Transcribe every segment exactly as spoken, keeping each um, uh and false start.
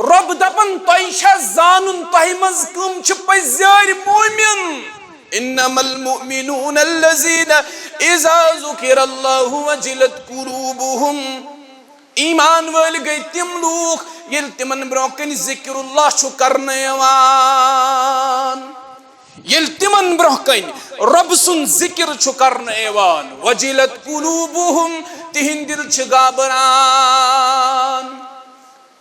رۄب دپان، تۄہہِ چھا زانُن تۄہہِ منٛز کٕم چھِ پٔزۍ یٲرۍ مومن؟ انما المؤمنون الذين اذا ذكر الله وجلت قلوبهم۔ ایمان وٲلۍ گٔے تِم لوٗکھ ییٚلہِ تِمن برونٛہہ کنہِ ذکر اللہ چھُ کرنہٕ یِوان۔ ییٚلہِ تِمن برونٛہہ کنہِ رۄب سُنٛد ذکر چھُ کرنہٕ یِوان، وجلت قلوبهم، تِہنٛدۍ دِل چھِ گابران۔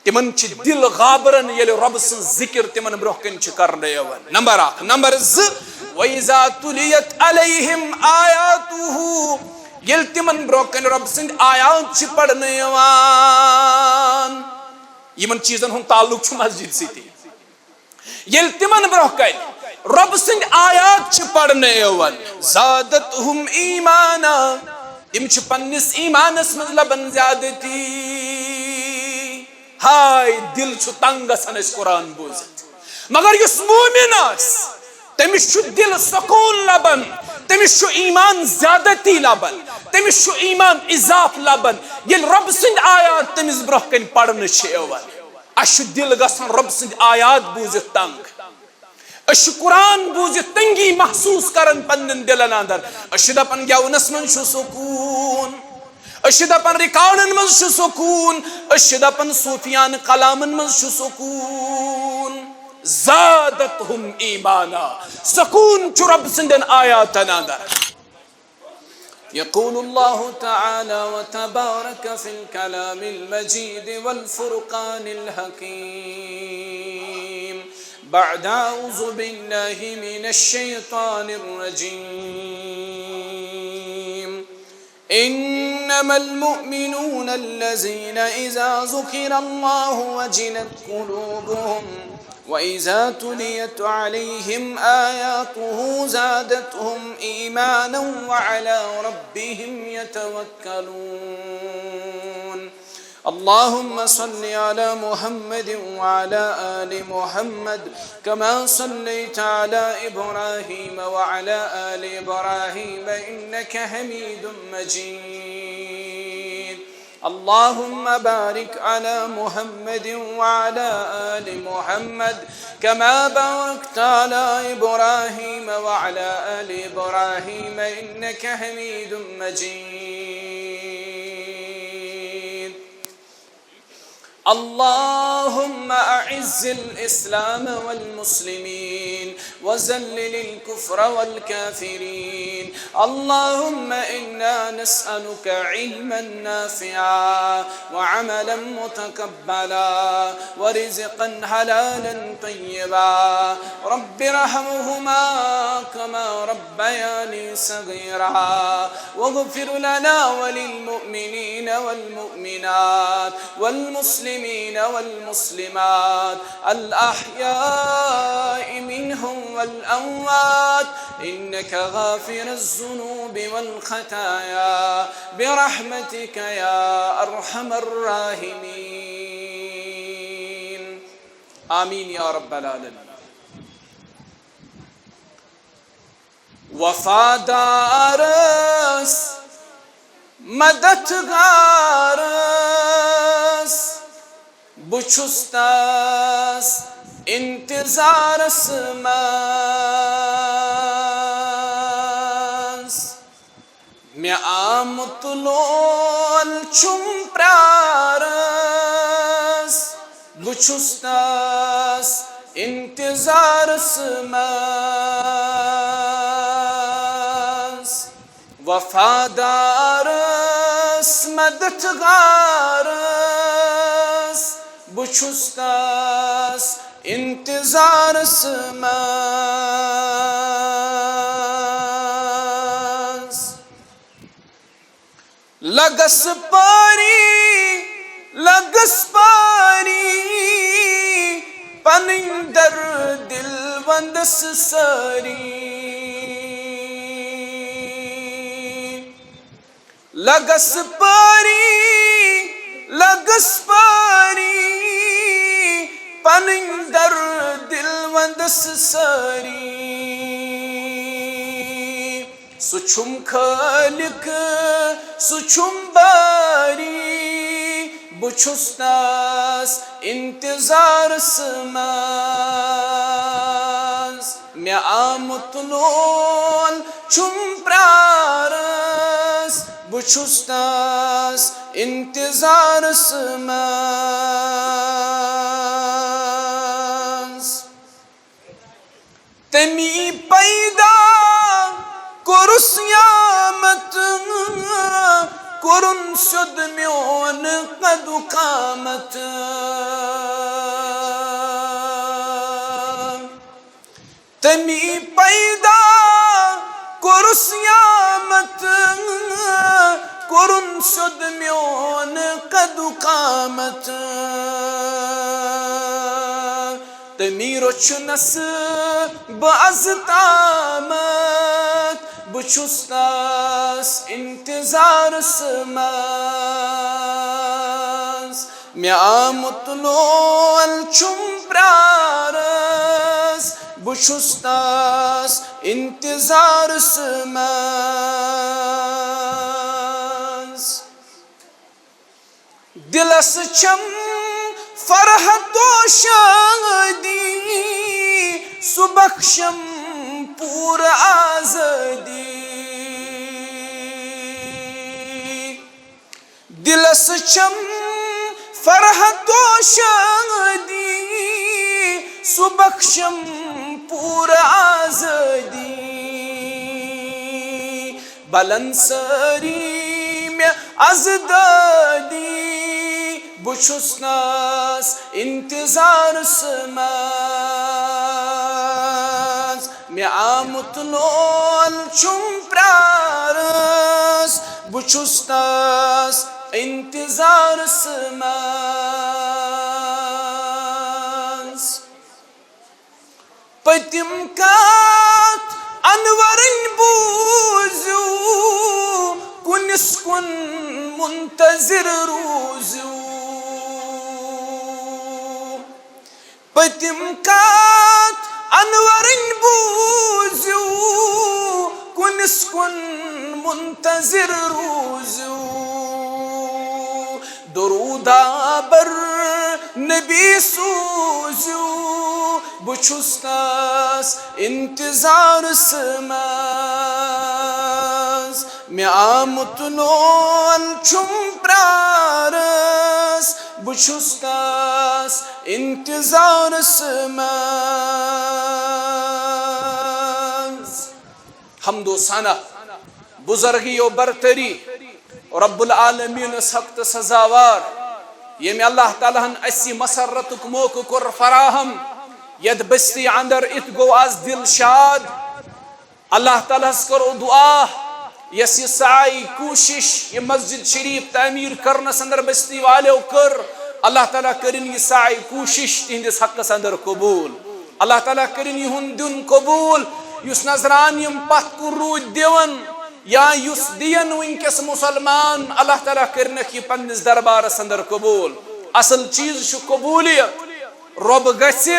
تِمن چھِ دِل گابران، ییٚلہِ رۄب سٕنٛز ذکر تِمن برونٛہہ کنہِ چھِ کرنہٕ یِوان۔ نمبر اکھ۔ نمبر زٕ، وَإِذَا تُلِيَتْ عَلَيْهِمْ آيَاتُهُ، ییٚلہِ تِمن برونٛہہ کنہِ رۄب سٕنٛدۍ آیات چھِ پرنہٕ یِوان۔ یِمن چیٖزن ہُنٛد تعلق چھُ مسجد سۭتی۔ ییٚلہِ تِمن برونٛہہ کنہِ رۄب سٕنٛدۍ آیات چھِ پرنہٕ یِوان، زادتہم ایمانا، تِم چھِ پننِس ایمانس منٛز لبان زیادتی۔ ہاے، دِل چھُ تنگ گژھان اَسہِ قرآن بوٗزِتھ، مگر یُس مومن آسہِ، تٔمِس چھُ دِل سکوٗن لبان، تٔمِس چھُ ایمان زیادتی لبان، تٔمِس چھُ ایمان اضافہٕ لبان، ییٚلہِ رۄب سٕنٛدۍ آیات تٔمِس برونٛہہ کنہِ پرنہٕ چھِ یِوان۔ اَسہِ چھُ دِل گژھان رۄب سٕنٛدۍ آیات بوٗزِتھ تنگ۔ أسۍ چھِ قرآن بوٗزِتھ تنگی محسوٗس کران پننٮ۪ن دِلن اندر۔ أسۍ چھِ دپان گٮ۪ونس منٛز چھُ سکوٗن، أسۍ چھِ دپان ریکارڈن منٛز چھُ سکوٗن، أسۍ چھِ دپان صوٗفیانہٕ کلامن منٛز چھُ سکوٗن۔ زادتہم ایمانا، سکوٗن چھُ رۄب سٕنٛدٮ۪ن آیاتن اندر۔ يقول الله تعالى وتبارك في الكلام المجيد والفرقان الحكيم بعد أعوذ بالله من الشيطان الرجيم. إنما المؤمنون الذين إذا ذكر الله وجلت قلوبهم وإذا تليت عليهم آياته زادتهم إيمانا وعلى ربهم يتوكلون. اللهم صل على محمد وعلى آل محمد كما صليت على إبراهيم وعلى آل إبراهيم إنك حميد مجيد. اللهم بارك على محمد وعلى آل محمد كما باركت على إبراهيم وعلى آل إبراهيم إنك حميد مجيد. اللهم أعز الإسلام والمسلمين وذلل الكفر والكافرين. اللهم إنا نسألك علما نافعا وعملا متقبلا ورزقا حلالا طيبا. رب ارحمهما كما ربياني صغيرا. واغفر لنا وللمؤمنين والمؤمنات والمسلمين والمسلمات الأحياء منهم والأموات إنك غافر الذنوب والخطايا برحمتك يا أرحم الراحمين. آمين يا رب العالمين. وفادارس مددگارس، بہٕ چھُس تس انتظارس منٛز۔ مےٚ آمُت لول چھُم پرارس، بہٕ چھُس تس انتظارس منٛز۔ وفادارس مددگارس، بہٕ چھُس تس انتظارس منٛز۔ لگس پاری، لگس پاری، پنٕنۍ درد دل ونٛدس سٲری۔ لگس پاری، لگس پاری، پنٕنۍ درد دل ونٛدس سٲری۔ سُہ چھُم خالق، سُہ چھُم باری، بہٕ چھُس تس انتظارس منٛز، مےٚ آمُت لول چھُم پرارس، بہٕ چھُس تس انتظارس منٛز۔ تٔمی پیدا کوٚرُس نیامت، کوٚرُن سیوٚد میون قد و قامت۔ تٔمی پیدا کوٚرُس نیامت، کوٚرُن سیوٚد میون قد و قامت۔ تٔمی رچھنس بہٕ از تامتھ، بہٕ چھُس تس انتظارس منٛز۔ مےٚ آمُت لول چھُم پرارس، بہٕ چھُس تس انتظارس منٛز۔ دلس چھم فرحت و شادی، سُہ بخشم پورٕ آزٲدی۔ دلس چھم فرحت و شادی، سُہ بخشم پورٕ آزٲدی۔ بلن سٲری مےٚ از دٲدی، بہٕ چھُس نس انتظارس منٛز۔ مےٚ آمُت لول چھُم پرارس، بہٕ چھُس تس انتظارس منٛز۔ پٔتِم کتھ انورٕنۍ بوٗزِو، کُنِس کُن منتظر روٗزِو۔ پٔتِم کتھ انورٕنۍ بوٗزِو، کُنِس کُن منتظر روٗزِو۔ درود آبر نبی سوٗزِو، بہٕ چھُس تس انتظارس منٛز۔ مےٚ آمُت لول چھُم پرارس، بہٕ چھُس تس انتظارس منٛز۔ حمد و ثنا، بزرگی و برتری، رب العالمینس حق تہٕ سزاوار، ییٚمۍ اللہ تعالیٰ ہن اسہِ مسرتُک موقعہٕ کوٚر فراہم۔ یتھ بستی اندر اِتھ گوٚو از دل شاد۔ اللہ تعالیٰ ہس کرو دعا، یس یہِ سعی کوٗشش، یہِ مسجد شریف تعمیٖر کرنس اندر بستی والیو کٔر، اللہ تعالیٰ کٔرِن یہِ سعی کوٗشش تِہنٛدِس حقس اندر قبول۔ اللہ تعالیٰ کٔرِن یِہُنٛد دیُن قبول۔ یُس نذران یِم پتھ کُن روٗدۍ دِوان یا یُس دِین وٕنکیٚس مسلمان، اللہ تعالیٰ کٔرِنکھ یہِ پننِس دربارس اندر قبول۔ اصل چیٖز چھُ قبولیت۔ رۄب گژھِ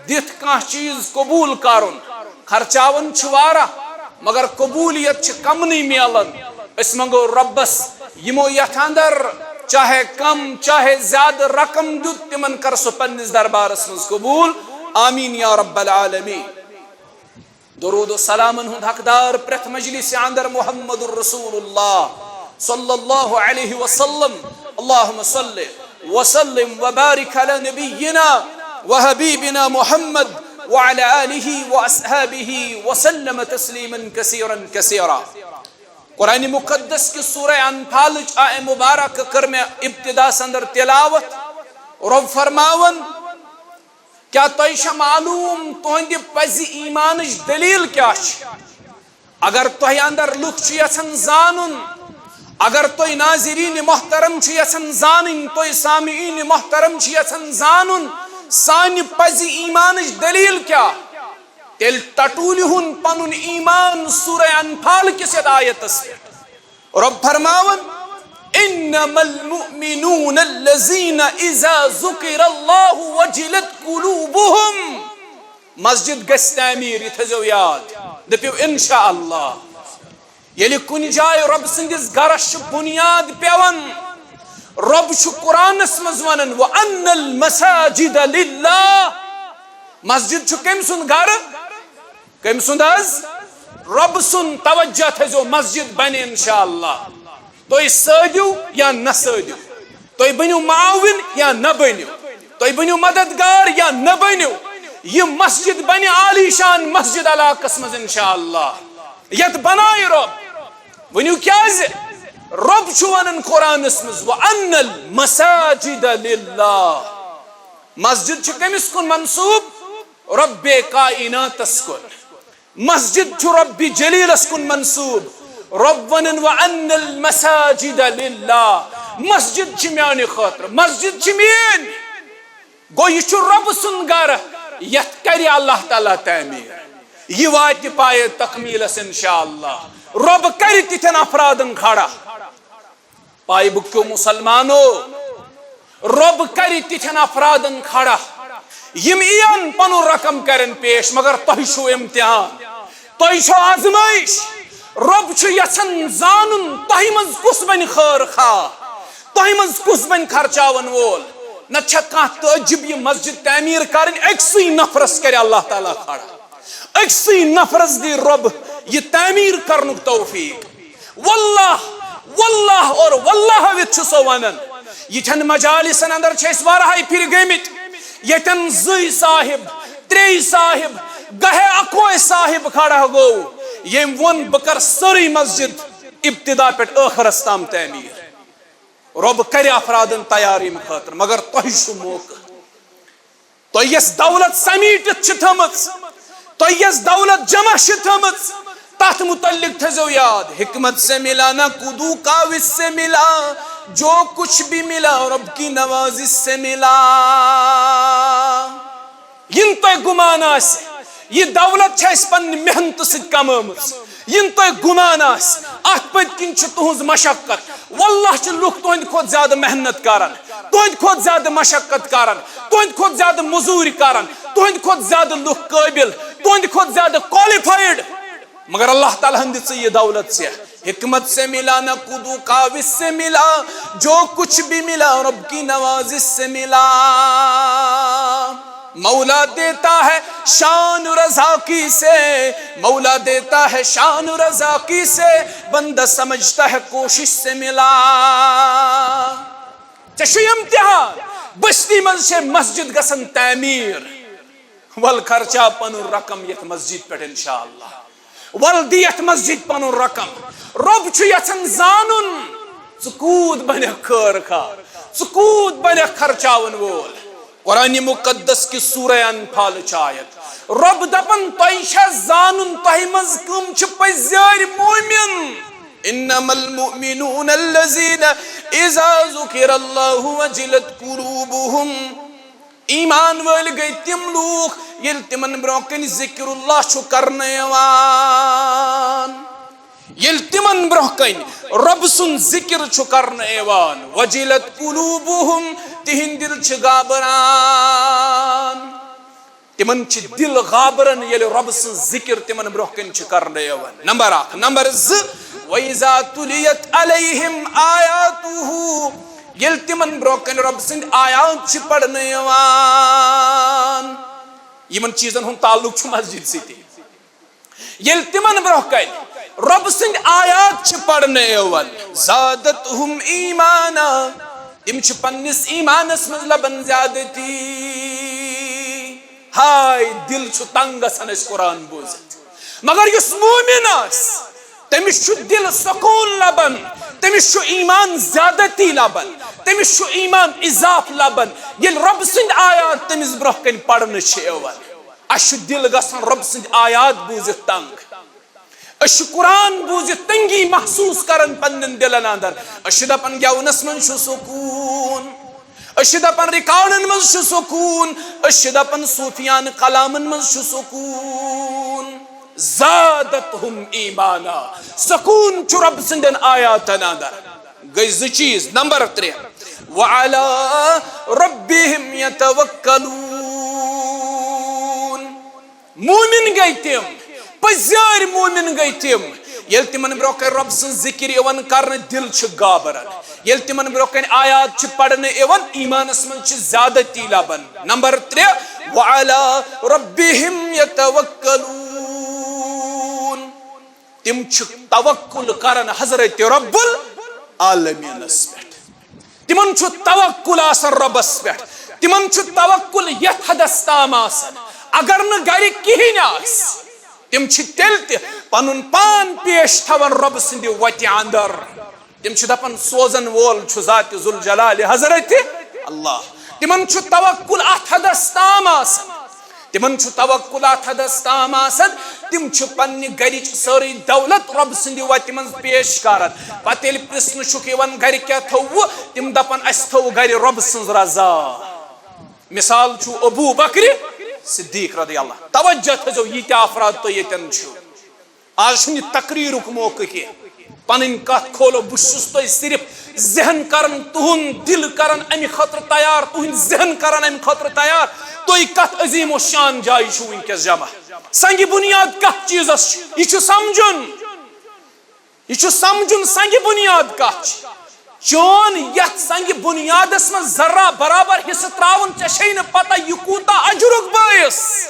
دِتھ کانٛہہ چیٖز قبوٗل کرُن۔ خرچاوان چھِ واریاہ، مگر قبوٗلیت چھِ کمنٕے میلان۔ أسۍ منٛگو رۄبس، یِمو یتھ اندر چاہے کم چاہے زیادٕ رقم دیُت، تِمن کر سُہ پننِس دربارس منٛز قبوٗل۔ آمین یا رب العالمین۔ درود و سلامن ہُنٛد حقدار پرٛٮ۪تھ مجلس اندر محمد رسول اللہ صلی اللہ علیہ وسلم۔ اللہم صل وسلم وبارک علی نبینا وحبیبنا محمد وعلی آلہ واصحابہ وسلم تسلیما کثیرا کثیرا۔ قرآن مقدس کہِ سورہ انفالٕچ آیہ مبارکہ کٔر مےٚ ابتداہس اندر تلاوت۔ رۄب فرماوان، کیا تۄہہِ چھا معلوم تُہنٛدِ پزِ ایمانٕچ دلیل کیا چھِ؟ اگر تۄہہِ اندر لُکھ چھِ یژھان زانُن، اگر تُہۍ ناظرین محترم چھِ یژھان زانٕنۍ، تُہۍ سامعین محترم چھِ یژھان زانُن سانہِ پزِ ایمانٕچ دلیل کیا، تیٚلہِ ٹٹوٗلہِ ہُن پنُن ایمان سورہ انفال کِس یتھ آیتس پٮ۪ٹھ۔ رۄب فرماوان، انما المؤمنون الذین اذا ذکر اللہ وجلت قلوبہم۔ مسجد گژھِ تعمیٖر، یہِ تھٲیزیو یاد، دٔپِو انشاءاللہ۔ ییٚلہِ کُنہِ جایہِ رۄب سٕنٛدِس گرس چھِ بُنیاد پٮ۪وان، رۄب چھُ قرآنس منٛز ونان، "وَأَنَّ الْمَسَاجِدَ لِلَّهِ"۔ مسجد چھُ کٔمۍ سُنٛد گرٕ؟ کٔمۍ سُنٛد حظ؟ رۄب سُنٛد۔ توجہ تھٲیزیو، مسجد بنہِ انشاءاللہ۔ تُہۍ سٲدِو یا نہ سٲدِو، تُہۍ بٔنِو معاون یا نہ بٔنِو، تُہۍ بٔنِو مددگار یا نہ بٔنِو، یہِ مسجد بنہِ عالیشان مسجد علاقس منٛز انشاءاللہ، یتھ بنایہِ رۄب۔ ؤنِو کیازِ؟ رۄب چھُ ونان قرآنس منٛز، "وَأَنَّ الْمَسَاجِدَ لِلَّهِ"۔ مسجد چھِ کٔمِس کُن منسوب؟ رۄبِ کائناتس کُن۔ مسجد چھُ رۄبِ جلیلس کُن منسوب۔ رۄب ونان، "وَأَنَّ الْمَسَاجِدَ لِلَّهِ"، مسجد چھِ میانہِ خٲطرٕ، مسجد چھِ میٲنۍ۔ گوٚو، یہِ چھُ رۄب سُنٛد گرٕ، یتھ کرِ اللہ تعالیٰ تعمیٖر۔ یہِ واتہِ پایہِ تکمیٖلس انشاءاللہ۔ رۄب کرِ تِتھٮ۪ن افرادن کھڑا۔ پایہِ بُکیو مسلمانو، رۄب کرِ تِتھٮ۪ن افرادن کھڑا، یِم یِن پنُن رقم کرن پیش، مگر تۄہہِ چھُو امتحان، تۄہہِ چھو آزمٲیش۔ رۄب چھُ یژھان زانُن، تۄہہِ منٛز کُس بنہِ خٲر خواہ، تۄہہِ منٛز کُس بنہِ خرچاون وول۔ نتہٕ چھا کانٛہہ تعجب، یہِ مسجد تعمیٖر کرٕنۍ أکسٕے نفرس کرِ اللہ تعالیٰ کھڑا، أکسٕے نفرس دی رۄب یہِ تعمیٖر کرنُک توفیق۔ واللہ، واللہ اور واللہ وِتھ چھُ سو ونان، یِتھٮ۪ن مجالسن اندر چھِ أسۍ واریاہے پھرِ گٔمٕتۍ، ییٚتٮ۪ن زٕے صاحب، ترٛے صاحب، گاہے اکوے صاحب کھڑا گوٚو، ییٚمۍ ووٚن، "بہٕ کرٕ سٲرٕے مسجد ابتدا پٮ۪ٹھ ٲخرس تام تعمیٖر۔" رۄب کرِ افرادن تیار ییٚمہِ خٲطرٕ، مگر تۄہہِ چھُ موقعہٕ۔ تۄہہِ یۄس دولت سمیٹتھ چھِ تھٲمٕژ، تۄہہِ یۄس دولت جمع چھِ تھٲمٕژ، تتھ متعلق تھٲیزیو یاد، "حکمت سے ملا نہ کدو کاوش سے ملا، جو کچھ بھی ملا رب کی نوازش سے ملا۔" یِنہٕ تۄہہِ گُمان آسہِ، یہِ دولت چھِ اَسہِ پننہِ محنتہٕ سۭتۍ کمٲمٕژ۔ یِنہٕ تۄہہِ گُمان آسہِ، اَتھ پٔتۍ کِنۍ چھِ تُہٕنٛز مشقت۔ واللہ چھِ لُکھ تُہٕنٛدِ کھۄتہٕ زیادٕ محنت کران، تُہٕنٛدِ کھۄتہٕ زیادٕ مشقت کران، تُہٕنٛدِ کھۄتہٕ زیادٕ مٔزوٗرۍ کران، تُہٕنٛدِ کھۄتہٕ زیادٕ لُکھ قٲبِل، تُہٕنٛدِ کھۄتہٕ زیادٕ qualified۔ مگر اللہ تعالیٰ ہن دِژ یہِ دولت ژےٚ۔ حکمت سے ملا نہ کدو کاوش سے ملا، جو کچھ بھی ملا رب کی نوازش سے ملا۔ مولا دیتا ہے شان رضا کی سے، مولا دیتا ہے شان رضا کی سے، بندہ سمجھتا ہے کوشش سے ملا۔ ژےٚ چھُے امتحان، بستی منٛز چھے مسجد گژھان تعمیٖر۔ ول خرچا پنُن رقم یتھ مسجد پٮ۪ٹھ انشاءاللہ۔ ول دِ یتھ مسجد پنُن رقم۔ رۄب چھُ یژھان زانُن، ژٕ کوٗت بنکھ خٲر خواہ، ژٕ کوٗت بنکھ خرچاون وول۔ قرآن مقدس کِس سورہ انفال چھِ آیت۔ رۄب دپان، تۄہہِ چھا زانُن، تۄہہِ منٛز کٕم چھِ پٔزۍ یٲرۍ مومن؟ انما المؤمنون الذين اذا ذكر الله وجلت قلوبهم۔ ایمان وٲلۍ گٔے تِم لوٗکھ، ییٚلہِ تِمن برونٛہہ کنہِ ذکر اللہ چھُ کرنہٕ یِوان، ییٚلہِ تِمن برونٛہہ کنہِ رۄب سُنٛد ذکر چھُ کرنہٕ یِوان، وجلت قلوبهم، تِہنٛدۍ دِل چھِ گابران۔ تِمن چھِ دِل گابران، ییٚلہِ رۄب سٕنٛز ذکر تِمن برونٛہہ کنہِ چھِ کرنہٕ یِوان۔ نمبر اکھ۔ نمبر زٕ، وَإِذَا تُلِيَتْ عَلَيْهِمْ آيَاتُهُ، ییٚلہِ تِمن برونٛہہ کنہِ رۄب سٕنٛدۍ آیات چھِ پرنہٕ یِوان، یِمن چیٖزن ہُنٛد تعلق چھُ مسجد سۭتۍ۔ ییٚلہِ تِمن برونٛہہ کنہِ رۄب سٕنٛدۍ آیات چھِ پرنہٕ یِوان، زادتہم ایمانا، تِم چھِ پننِس ایمانس منٛز لبان زیادتی۔ ہاے، دِل چھُ تنگ گژھان اَسہِ قرآن بوٗزِتھ۔ مگر یُس مومن آسہِ، تٔمِس چھُ دِل سکوٗن لبان، تٔمِس چھُ ایمان زیادتی لبان، تٔمِس چھُ ایمان اضافہٕ لبان، ییٚلہِ رۄب سٕنٛدۍ آیات تٔمِس برونٛہہ کنہِ پرنہٕ چھِ یِوان۔ اَسہِ چھُ دِل گژھان رۄب سٕنٛدۍ آیات بوٗزِتھ تنگ۔ أسۍ چھِ قرآن بوٗزِتھ تنگی محسوٗس کران پننٮ۪ن دِلن اندر۔ أسۍ چھِ دپان، گٮ۪ونس منٛز چھُ سکوٗن، أسۍ چھِ دپان، ریکارڈن منٛز چھُ سکوٗن، أسۍ چھِ دپان، صوفیانہٕ کلامن منٛز چھُ سکوٗن۔ زادتہم ایمانا، سکوٗن چھُ رۄب سٕنٛدٮ۪ن آیاتن اندر۔ گٔے زٕ چیٖز۔ نمبر ترٛےٚ، وعلی ربہم یتوکلون۔ مومن گٔے تِم، پٔزۍ یٲرۍ مومن گٔے تِم، ییٚلہِ تِمن برونٛہہ کنہِ رۄب سٕنٛز ذِکِر یِوان کرنہٕ، دِل چھُ گابران۔ ییٚلہِ تِمن برونٛہہ کنہِ آیات چھِ پرنہٕ یِوان، ایٖمانس منٛز چھِ زیادتی لبان۔ نمبر ترٛےٚ، وعلی ربہم یتوکلون۔ تِم چھِ توکل کران حضرت رب العالمینس پٮ۪ٹھ۔ تِمن چھُ توکل آسان رۄبس پٮ۪ٹھ۔ تِمن چھُ توکل یتھ حدس تام آسان، اگر نہٕ گرِ کِہیٖنۍ آسہِ، تِم چھِ تیٚلہِ تہِ پنُن پان پیش تھاوان رۄبہٕ سٕنٛدِ وتہِ اندر۔ تِم چھِ دپان، سوزن وول چھُ ذات ذوالجلال حضرت اللہ۔ تِمن چھُ توکل اتھ حدس تام آسان، تِمن چھُ توکل اتھ حدس تام آسان، تِم چھِ پننہِ گرِچ سٲرٕے دولت رۄب سٕنٛدِ وتہِ منٛز پیش کران۔ پتہٕ ییٚلہِ پرژھنہٕ چھُکھ یِوان، گرِ کیٛاہ تھوٚوٕ؟ تِم دپان، اسہِ تھوٚو گرِ رۄب سٕنٛز رضا۔ مثال چھُ ابو بکر صدیق رضی اللہ۔ توجہ تھٲیزیو، ییٖتیٛاہ افراد تُہۍ ییٚتٮ۪ن چھِو، آز چھُنہٕ یہِ تقریرُک موقعہٕ کینٛہہ۔ پنٕنۍ کتھ کھولو، بہٕ چھُس تۄہہِ صرف ذہن کران، تُہُنٛد دل کران امہِ خٲطرٕ تیار، تُہٕنٛدۍ ذہن کران امہِ خٲطرٕ تیار، تُہۍ کتھ عظیم و شان جایہِ چھِو وٕنکیٚس جمع۔ سنگِ بنیاد کتھ چیٖزس چھُ؟ یہِ چھُ سمجھُن، یہِ چھُ سمجھُن سنگِ بنیاد کتھ چھِ۔ چون یتھ سنگِ بنیادس منٛز ذرہ برابر حصہٕ تراوُن، ژےٚ چھے نہٕ پتہ یہِ کوٗتاہ اجرُک باعث۔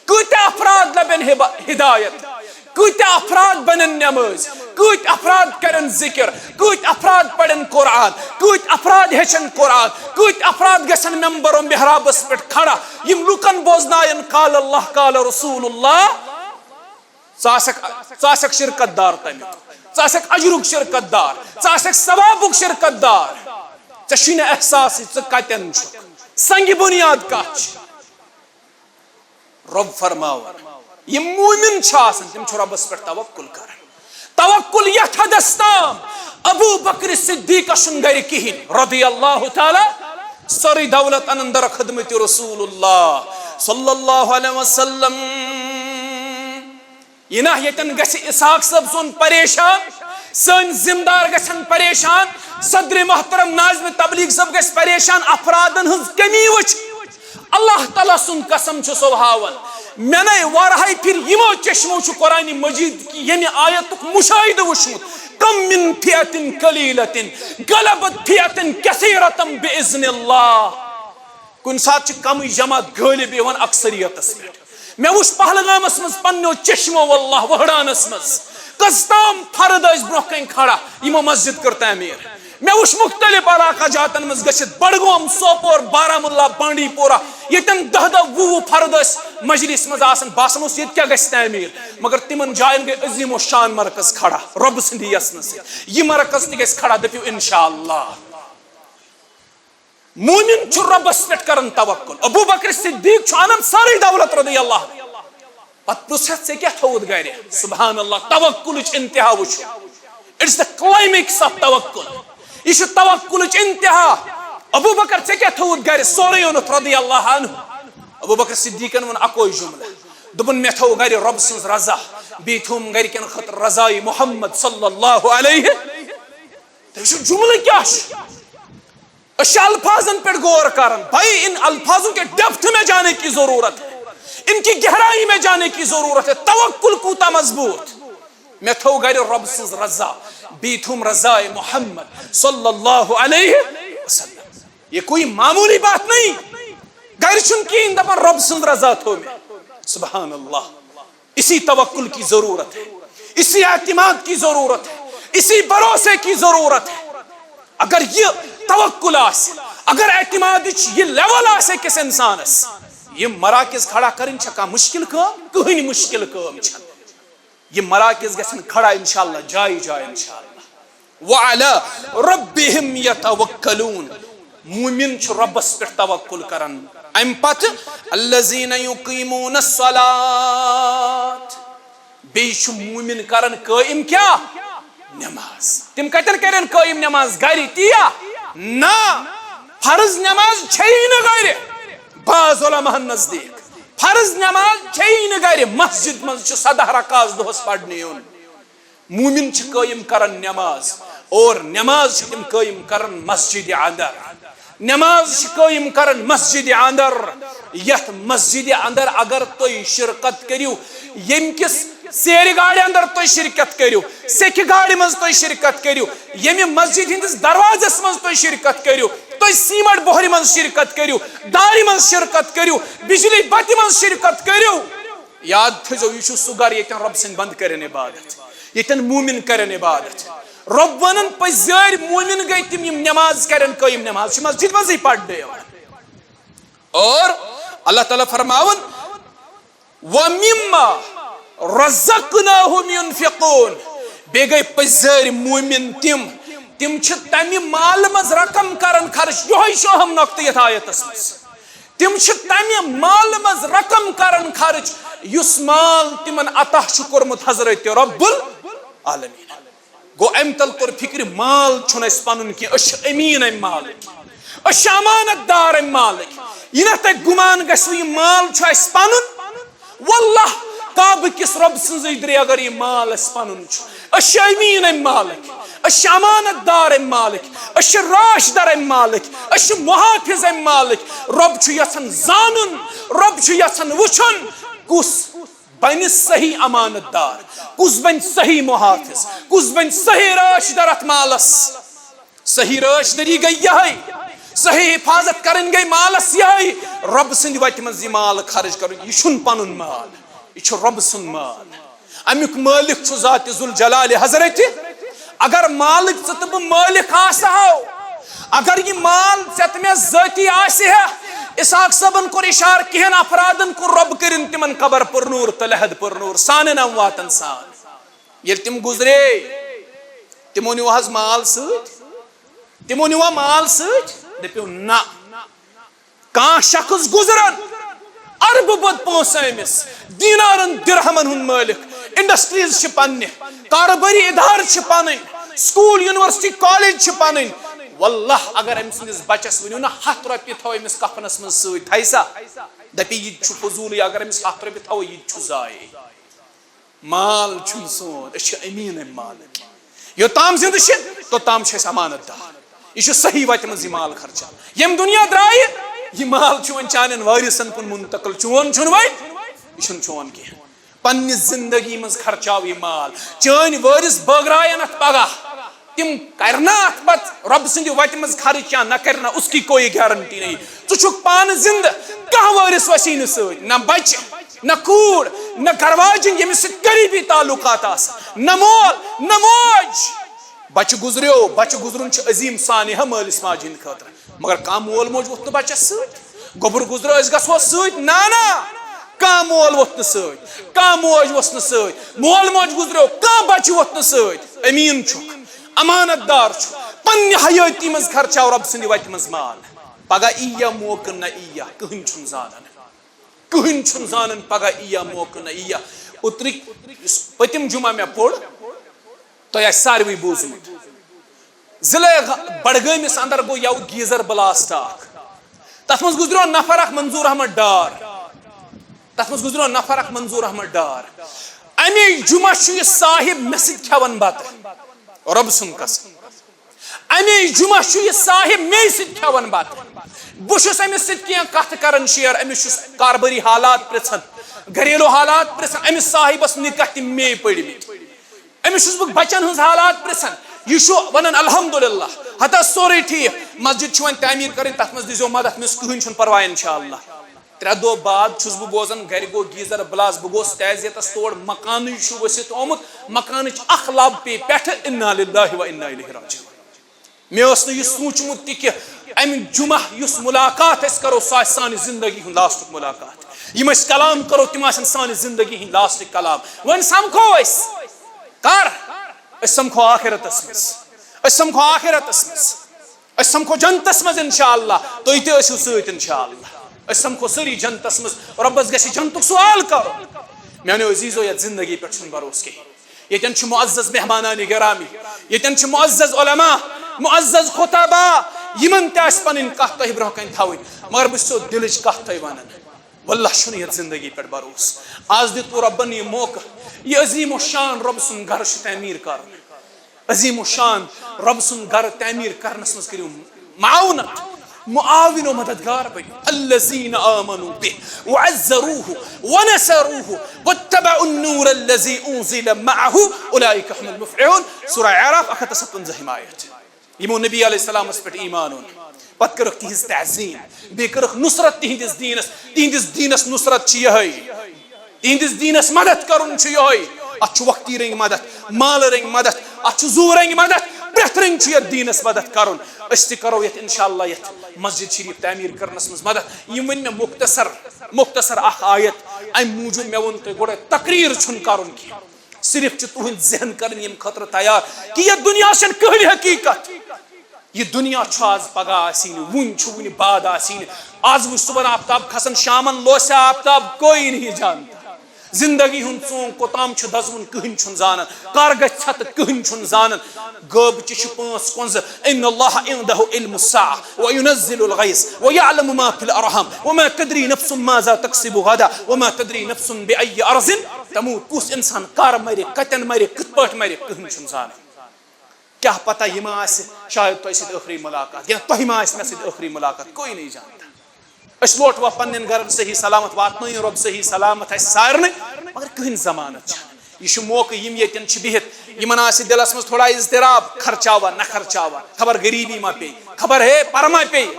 کۭتیاہ افراد لبن ہبا-، ہدایت؟ کۭتیاہ افراد بنن نماز؟ کۭتۍ افراد کرن ذکر؟ کۭتۍ افراد پرن قرآن؟ کۭتۍ افراد ہیٚچھن قرآن؟ کۭتۍ افراد گژھن ممبر و محرابس پٮ۪ٹھ کھڑا، یِم لُکن بوزناین قال اللہ، قال رسول اللہ؟ ژٕ آسکھ، ژٕ آسکھ شرکت دار تمیُک، ژٕ آسکھ اجرُک شرکت دار، ژٕ آسکھ ثوابُک شرکت دار۔ ژےٚ چھُے نہٕ احساسٕے ژٕ کتٮ۪ن چھُکھ، سنگِ بنیاد کتھ چھِ۔ رۄب فرماوان، یِم مومن چھِ آسان، تِم چھِ رۄبس پٮ۪ٹھ توکل کران۔ توکل یتھ حدس تام، ابو بکر صدیقس چھُنہٕ گرِ کِہیٖنۍ، رضی اللہ تعالیٰ، سٲرٕے دولت انان در خدمت رسول اللہ صلی اللہ علیہ وسلم۔ یہِ نہ ییٚتٮ۪ن گژھِ اسحاق صٲب سون پریشان، سٲنۍ ذمہٕ دار گژھن پریشان، صدر محترم ناظم تبلیغ صٲب گژھِ پریشان، افرادن ہٕنٛز کمی وٕچھ۔ اللہ تعالیٰ سُنٛد قسم چھُ سو ہاوان، مےٚ نے واریاہے پھر یِمو چشمو چھُ قرآن مجید کہِ ییٚمہِ آیتُک مشاہدٕ وٕچھمُت، کم من فئة قلیلة غلبت فئة کثیرة بإذن اللہ۔ کُنہِ ساتہٕ چھِ کمٕے جماعت غٲلب یِوان اکثریتس پٮ۪ٹھ۔ مےٚ وُچھ پہلگامس منٛز پننیو چشمو، واللہ، وہڑانس منٛز کٔژ تام فرد ٲسۍ برونٛہہ کنہِ کھڑا، یِمو مسجد کٔر تعمیٖر۔ مےٚ وُچھ مختلف علاقہ جاتن منٛز گٔژھِتھ، بڈگوم، سوپور، بارہمولہ، بانڈی پورہ، ییٚتٮ۪ن دَہ دَہ وُہ وُہ فرد ٲسۍ مجلس منٛز آسان، باسان اوس ییٚتہِ کیٛاہ گژھِ تعمیٖر، مگر تِمن جاین گٔے عظیم و شان مرکز کھڑا رۄبہٕ سٕنٛدِ یژنہٕ سۭتۍ۔ یہِ مرکز تہِ گژھِ کھڑا، دٔپِو انشاءاللہ۔ مومن چھُ رۄبس پٮ۪ٹھ کران توکل۔ ابو بکر صدیق چھُ انان سٲرٕے دولت رضی اللہ عنہ۔ پتہٕ پرٛژھ ہٮ۪تھ، ژےٚ کیٛاہ تھوٚوُتھ گرِ؟ سبحان اللہ، توکلٕچ انتہا وٕچھو۔ It's the climax of توکل۔ یہِ چھُ توکلٕچ انتہا۔ ابو بکر، ژےٚ کیٛاہ تھوٚوُتھ گرِ؟ سورُے اوٚنُتھ رضی اللہ عنہ۔ ابو بکر صدیقن ووٚن اکوے جملہ، دوٚپُن، مےٚ تھوٚو گرِ رۄب سٕنٛز رضا، بیٚیہِ تھوٚوُم گرِکٮ۪ن خٲطرٕ رضایہِ محمد صلی اللہ علیہ۔ تُہۍ وٕچھِو، جملہٕ کیٛاہ چھُ؟ أسۍ چھِ الفاظن پٮ۪ٹھ غور کران۔ بھائی، ان الفاظوں کے ڈیپتھ میں جانے کی ضرورت ہے، ان کی گہرائی میں جانے کی ضرورت ہے۔ توکل کوٗتاہ مضبوٗط۔ مےٚ تھوٚو گرِ رۄب سٕنٛز رضا، بیٚیہِ تھوٚوُم رضایہِ محمد صلی اللہ علیہ وسلم۔ یہ کوئی معمولی بات نہیں۔ گرِ چھُنہٕ کِہیٖنۍ، دپان رۄب سٕنٛز رضا تھوٚو مےٚ۔ سبحان اللہ۔ اسی توکل کی ضرورت ہے، اسی اعتماد کی ضرورت ہے، اسی بھروسے کی ضرورت ہے۔ اگر یہِ توکل آسہِ، اگر اعتمادٕچ یہِ لیول آسہِ أکِس انسانس، یِم مراکز کھڑا کرٕنۍ چھا کانٛہہ مشکل کٲم؟ کٕہٕنۍ مشکل کٲم چھنہٕ۔ یِم مراکز گژھن کھڑا انشاءاللہ، جایہِ جایہِ انشاءاللہ۔ وعلی ربہم یتوکلون۔ مومن چھُ رۄبس پٮ۪ٹھ توکل کران۔ امہِ پتہٕ الذین یقیمون الصلاۃ، بیٚیہِ چھُ مومن کران قٲیِم کیٛاہ؟ نماز۔ تِم کتٮ۪ن کرن قٲیِم نماز؟ گرِ تیا؟ نہ، فرض نماز چھیی نہٕ گرِ۔ بعض علماء نزدیٖک فرض نماز چھیی نہٕ گرِ، مسجد منٛز چھُ سداہ رکاژ دۄہس پرنہٕ یُن۔ مومن چھِ قٲیِم کران نماز، اور نماز چھِ تِم قٲیِم کران مسجد اندر۔ نماز چھِ قٲیِم کران مسجد اندر، یتھ مسجد اندر اگر تُہۍ شرکت کٔرِو، ییٚمہِ کِس سیرِ گاڑِ اندر تُہۍ شرکت کٔرِو، سیٚکہِ گاڑِ منٛز تُہۍ شرکت کٔرِو، ییٚمہِ مسجد ہٕنٛدِس دروازس منٛز تُہۍ شرکت کٔرِو، تُہۍ سیمٹ بۄہرِ منٛز شرکت کٔرِو، دارِ منٛز شرکت کٔرِو، بجلی بتہِ منٛز شرکت کٔرِو۔ یاد تھٲیزیو، یہِ چھُ سُہ گرٕ ییٚتٮ۪ن رۄب سٕنٛدۍ بنٛدٕ کرن عبادت، ییٚتٮ۪ن مومن کرن عبادت۔ رۄب ونان، پٔزۍ یٲرۍ مومن گٔے تِم، یِم نماز کرن قٲیِم، نماز چھِ مسجد منٛزٕے پرنہٕ یِوان۔ اور اللہ تعالیٰ فرماوان، وَمِمَّا رَزَقْنَاهُمْ يُنْفِقُونَ۔ بیٚیہِ گٔے پٔزۍ مومن تِم، تِم چھِ تمہِ مالہٕ منٛز رقم کران خرچ۔ یِہوٚے چھُ اہم نقطہٕ یتھ آیتس منٛز۔ تِم چھِ تمہِ مالہٕ منٛز رقم کران خرچ، یُس مال تِمن عطا چھُ کوٚرمُت حضرت رب العالمین۔ گوٚو، امہِ تل توٚر فکرِ، مال چھُنہٕ اسہِ پنُن کینٛہہ، أسۍ چھِ امین امہِ مالٕکۍ، أسۍ چھِ امانت دار امہِ مالٕکۍ۔ یہِ نہ تۄہہِ گُمان گژھِوٕ، یہِ مال چھُ اسہِ پنُن۔ واللہ، کعبہٕ کِس رۄب سٕنٛزٕے درے اگر یہِ مال اسہِ پنُن چھُ، أسۍ چھِ امین امہِ مالٕکۍ، أسۍ چھِ امانت دار امہِ مالٕکۍ، أسۍ چھِ راشدار امہِ مالٕکۍ، أسۍ چھِ محافظ امہِ مالٕکۍ۔ رۄب چھُ یژھان زانُن، رۄب چھُ یژھان وٕچھُن، کُس بنہِ صحیح امانت دار، کُس بنہِ صحیح محافظ، کُس بنہِ صحیح راشدار اتھ مالس۔ صحیح راشداری گٔے یہے، صحیح حفاظت کرٕنۍ گٔے مالس یہے۔ رۄب سٕنٛدِ وتہِ منٛز یہِ مال خرٕچ کرُن، یہِ چھُنہٕ پنُن مال، یہِ چھُ رۄب سُنٛد مال۔ امیُک مٲلِک چھُ ذات ذوالجلال حضرت۔ اگر مالٕکۍ ژٕ تہٕ بہٕ مٲلِک آسہٕ ہو، اگر یہِ مال ژےٚ تہٕ مےٚ ذٲتی آسہِ ہے، اسحاق صٲبن کوٚر اشارٕ، کینٛہن افرادن کوٚر رۄب کٔرِن تِمن قبر پر نور تہٕ لحد پر نور، سانٮ۪ن امواتن سان۔ ییٚلہِ تِم گُزرے، تِمو نیوٗ حظ مال سۭتۍ؟ تِمو نیوٗوا مال سۭتۍ؟ دٔپِو نہ۔ کانٛہہ شخص گُزران، اربہٕ بٔد پونٛسہٕ أمِس، دینارن درہمن ہُنٛد مٲلِک، انڈسٹریز چھِ پننہِ، کاربٲری ادارٕ چھِ پنٕنۍ، سکول، یونیورسٹی، کالج چھِ پنٕنۍ۔ واللہ، اگر أمۍ سٕنٛدِس بچس ؤنِو نہ، ہتھ رۄپیہِ تھاو أمِس کفنس منٛز سۭتۍ، تھایہِ سا؟ دپہِ، یہِ تہِ چھُ فضوٗلٕے، اگر أمِس ہتھ رۄپیہِ تھاوو، یہِ تہِ چھُ ضایع۔ مال چھُنہٕ سون، أسۍ چھِ أمیٖن اَمہِ مالٕکۍ۔ یوٚتام زِندٕ چھِ، توٚتام چھِ أسۍ امانت دار۔ یہِ چھُ صحیح وَتہِ منٛز یہِ مال خرچاوان۔ ییٚمہِ دُنیا درٛایہِ، یہِ مال چھُ وۄنۍ چانٮ۪ن وٲرِثن کُن منتقل۔ چون چھُنہٕ وۄنۍ، یہِ چھُنہٕ چون کینٛہہ۔ پننہِ زندگی منٛز خرچاو یہِ مال۔ چٲنۍ وٲرِث بٲگراین اَتھ پگاہ۔ تِم کرنا اتھ پتہٕ رۄب سٕنٛدِ وتہِ منٛز خرٕچ یا نہ کرنا، اس کی کوئی گارنٹی نہیں۔ ژٕ چھُکھ پانہٕ زندٕ، کانٛہہ وٲرِث وسی نہٕ سۭتۍ، نہ بچہِ، نہ کوٗر، نہ گرواجِنۍ ییٚمِس سۭتۍ قریبی تعلقات آسن، نہ مول، نہ موج۔ بچہِ گُزریو، بچہِ گُزرُن چھُ عظیٖم سانحہ مٲلِس ماجہِ ہٕنٛدِ خٲطرٕ، مگر کانٛہہ مول موج ووٚتھ نہٕ بچس سۭتۍ۔ گوٚبُر گُزریو، أسۍ گژھو سۭتۍ؟ نہ، نہ، کانٛہہ مول ووٚتھ نہٕ سۭتۍ، کانٛہہ موج ؤژھ نہٕ سۭتۍ، مول موج گُزریو، کانٛہہ بچہِ ووٚتھ نہٕ سۭتۍ۔ أمیٖن چھُکھ، امانت دار چھُکھ، پننہِ حیٲتی منٛز خرچاو رۄب سٕنٛدِ وتہِ منٛز مال۔ پگاہ یی یا موقعہٕ، نہ یی یا، کٕہٕنۍ چھُنہٕ زانان۔ کٕہٕنۍ چھُنہٕ زانان پگاہ یی یا موقعہٕ، نہ یی یا۔ اوترٕکۍ یُس پٔتِم جمعہ مےٚ پوٚر، تۄہہِ آسہِ ساروٕے بوٗزمُت، ضلع بڈگٲمِس اندر گوٚو یَوٕ گیٖزر بلاسٹ اکھ۔ تتھ منٛز گُزریو نفر اکھ، منظور احمد ڈار۔ تتھ منٛز گُزریو نفر اکھ، منظور احمد ڈار۔ اَمے جمعہ چھُ یہِ صاحب مےٚ سۭتۍ کھٮ۪وان بتہٕ، رۄب سُنٛد قسم۔ اَمے جمعہ چھُ یہِ صاحب مے سۭتۍ کھٮ۪وان بتہٕ۔ بہٕ چھُس أمِس سۭتۍ کینٛہہ کتھٕ کران شیئر، أمِس چھُس کاربٲری حالات پرژھان، گھریلو حالات پرژھان، أمِس صاحبس نکاح تہِ مے پٔرمٕتۍ۔ أمِس چھُس بہٕ بچن ہٕنٛز حالات پرژھان۔ یہِ چھُ ونان، الحمدللہ، ہتا سورُے ٹھیک، مسجد چھِ وۄنۍ تعمیٖر کرٕنۍ، تتھ منٛز دیٖزیو مدد، مےٚ ووٚنُس، کٕہٕنۍ چھُنہٕ پرواے، انشاءاللہ۔ ترٛےٚ دۄہ بعد چھُس بہٕ بوزان، گرِ گوٚو گیٖزر بلاسٹ۔ بہٕ گوس تعزیتس تور، مکانٕے چھُ ؤسِتھ آمُت، مکانٕچ اکھ لب پیٚیہِ پٮ۪ٹھٕ، انا للہ و انا الیہ راجعون۔ مےٚ اوس نہٕ یہِ سوٗنٛچمُت تہِ کہِ امہِ جمعہ یُس مُلاقات أسۍ کرو، سۄ آسہِ سانہِ زندگی ہُنٛد لاسٹُک مُلاقات۔ یِم أسۍ کلام کرو، تِم آسن سانہِ زندگی ہٕنٛدۍ لاسٹٕکۍ کلام۔ وۄنۍ سمکھو أسۍ۔ کر؟ أسۍ سمکھو آخرتس منٛز۔ أسۍ سمکھو آخرتس منٛز۔ أسۍ سمکھو جنتس منٛز انشاءاللہ۔ تُہۍ تہِ ٲسِو سۭتۍ انشاءاللہ۔ أسۍ سمکھو سٲری جنتس منٛز۔ رۄبس گژھِ جنتُک سوال کرُن۔ میانیو عزیزو، یتھ زندگی پٮ۪ٹھ چھُنہٕ بھروسہٕ کِہیٖنۍ۔ ییٚتٮ۪ن چھِ معزز مہمانان گرامی، ییٚتٮ۪ن چھِ معزز علماء، معزز خطباء، یِمن تہِ آسہِ پنٕنۍ کتھ تۄہہِ برونٛہہ کنہِ تھاوٕنۍ، مگر بہٕ چھُسو دِلٕچ کتھ تۄہہِ ونان۔ واللہ چھُنہٕ یتھ زندگی پٮ۪ٹھ بھروسہٕ۔ آز دیُت رۄبن یہِ موقعہٕ، یہِ عظیم الشان رۄب سُنٛد گرٕ چھُ تعمیٖر کرُن۔ عظیم الشان رۄب سُنٛد گرٕ تعمیٖر کرنس منٛز کٔرِو معاونت، معاون و مددگار بٔنِو۔ الذین آمنوا بہ وعزروه ونصروه واتبعوا النور الذي أنزل معه أولئك هم المفلحون۔ سورہ اعراف، اکھ ہتھ تہٕ ستوَنزاہِم آیت۔ یِمو نبی علیہ السلامس پٮ۪ٹھ ایمان اوٚن، پتہٕ کٔرٕکھ تِہنٛز تعظیم، بیٚیہِ کٔرٕکھ نصرت تِہنٛدِس دیٖنس۔ تِہنٛدِس دیٖنس نصرت چھِ یِہے، تِہنٛدِس دیٖنس مدد کرُن چھُ یِہے۔ اتھ چھُ وقتی رنگۍ مدد، مالہٕ رنگۍ مدد، اتھ چھُ زُو رنگۍ مدد، پرٛٮ۪تھ رنگۍ چھُ یتھ دیٖنس مدد کرُن۔ أسۍ تہِ کرو یتھ انشاءاللہ، یتھ مسجد شریف تعمیٖر کرنس منٛز مدد۔ یِم وۄنۍ مےٚ مختصر، مختصر اکھ آیت، امہِ موٗجوٗب مےٚ ووٚن تۄہہِ گۄڈے، تقریر چھُنہٕ کرُن کینٛہہ، صرف چھِ تُہنٛدۍ ذہن کرٕنۍ ییٚمہِ خٲطرٕ تیار کہِ یتھ دُنیاہس چھنہٕ کٕہٕنۍ حقیقت۔ یہِ دُنیا چھُ آز، پگاہ آسی نہٕ، وُنہِ چھُ، وُنہِ بعد آسی نہٕ۔ آز وٕچھ صُبحن آفتاب کھسان، شامن لوسہِ آفتاب، کوئی نہیں جانتا۔ زندگی ہُنٛد ژونگ کوٚتام چھُ دزوُن، کٕہٕنۍ چھُنہٕ زانان۔ کر گژھِ ژھٮ۪تہٕ، کٕہٕنۍ چھُنہٕ زانان۔ غٲبچہِ چھِ پانٛژھ کُنزٕ۔ ان اللہ عندہ علم الساعة وینزل الغیث ویعلم ما فی الارحام وما تدری نفس ماذا تکسب غدا وما تدری نفس بأی ارض تموت۔ کُس انسان کر مرِ، کتٮ۪ن مرِ، کِتھ پٲٹھۍ مرِ، کٕہٕنۍ چھُنہٕ زانان۔ کیٛاہ پتہ، یہِ ما آسہِ شاید تۄہہِ سۭتۍ ٲخری ملاقات، یا تۄہہِ ما آسہِ مےٚ سۭتۍ ٲخری ملاقات، کوئی نہیں جانتا۔ أسۍ لوٹوا پننٮ۪ن گرن صحیح سلامت، واتنٲیِن رۄب صحیح سلامت اَسہِ سارنٕے، مگر کٕہٕنۍ ضمانت چھَنہٕ۔ یہِ چھُ موقعہٕ، یِم ییٚتٮ۪ن چھِ بِہِتھ، یِمن آسہِ دِلس منٛز تھوڑا اضطراب، خرچاوا نہ خرچاوا، خبر غریبی ما پیٚیہِ، خبر ہے پرٕ ما پیٚیہِ۔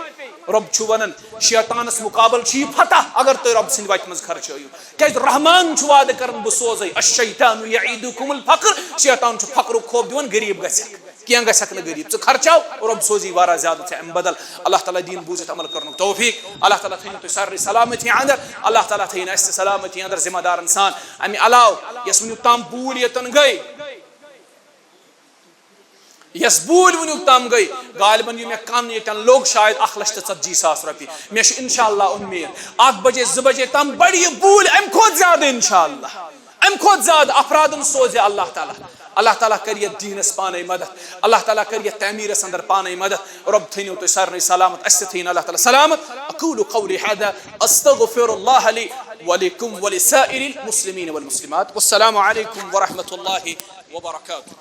رۄب چھُ ونان، شیطانس مقابل چھُ یہِ فتح، اگر تُہۍ رۄب سٕنٛدِ وتہِ منٛز خرچٲیِو۔ کیازِ رحمان چھُ وعدٕ کران، بہٕ سوزے، الشیطان یعیدکم الفقر، شیطان چھُ فقرُک خوف دِوان، غریب گژھکھ، کینٛہہ گژھکھ نہٕ غریب، ژٕ خرچاو، رۄب سوزی واریاہ زیادٕ ژےٚ امہِ بدل۔ اللہ تعالیٰ دِیِن بوٗزِتھ عمل کرنُک توفیق، اللہ تعالیٰ تھٲیِن تُہۍ سارنٕے سلامتی اندر، اللہ تعالیٰ تھٲیِن اسہِ تہِ سلامتی اندر۔ ذمہ دارن سان، امہِ علاوٕ یۄس وٕنیُک تام بوٗلۍ ییٚتٮ۪ن گٔے، یۄس بوٗلۍ وٕنیُک تام گٔے، غالباً یہِ مےٚ کَن ییٚتٮ۪ن لوٚگ، شاید اکھ لچھ تہٕ ژتجی ساس رۄپیہِ۔ مےٚ چھُ انشاءاللہ اُمید، اکھ بجے، زٕ بجے تام بڑِ یہِ بوٗلۍ امہِ کھۄتہٕ زیادٕ انشاءاللہ، امہِ کھۄتہٕ زیادٕ افرادن سوزِ اللہ تعالیٰ۔ اللہ تعالیٰ کرِ یتھ دیٖنس پانے مدد، اللہ تعالیٰ کرِ یتھ تعمیٖرس اندر پانے مدد۔ رۄب تھٲینو تُہۍ سارنٕے سلامت، اسہِ تہِ تھٲیِن اللہ تعالیٰ سلامت۔ اقول قولی هذا، استغفر الله لي ولكم ولسائر المسلمين والمسلمات۔ والسلام عليكم ورحمة الله وبركاته۔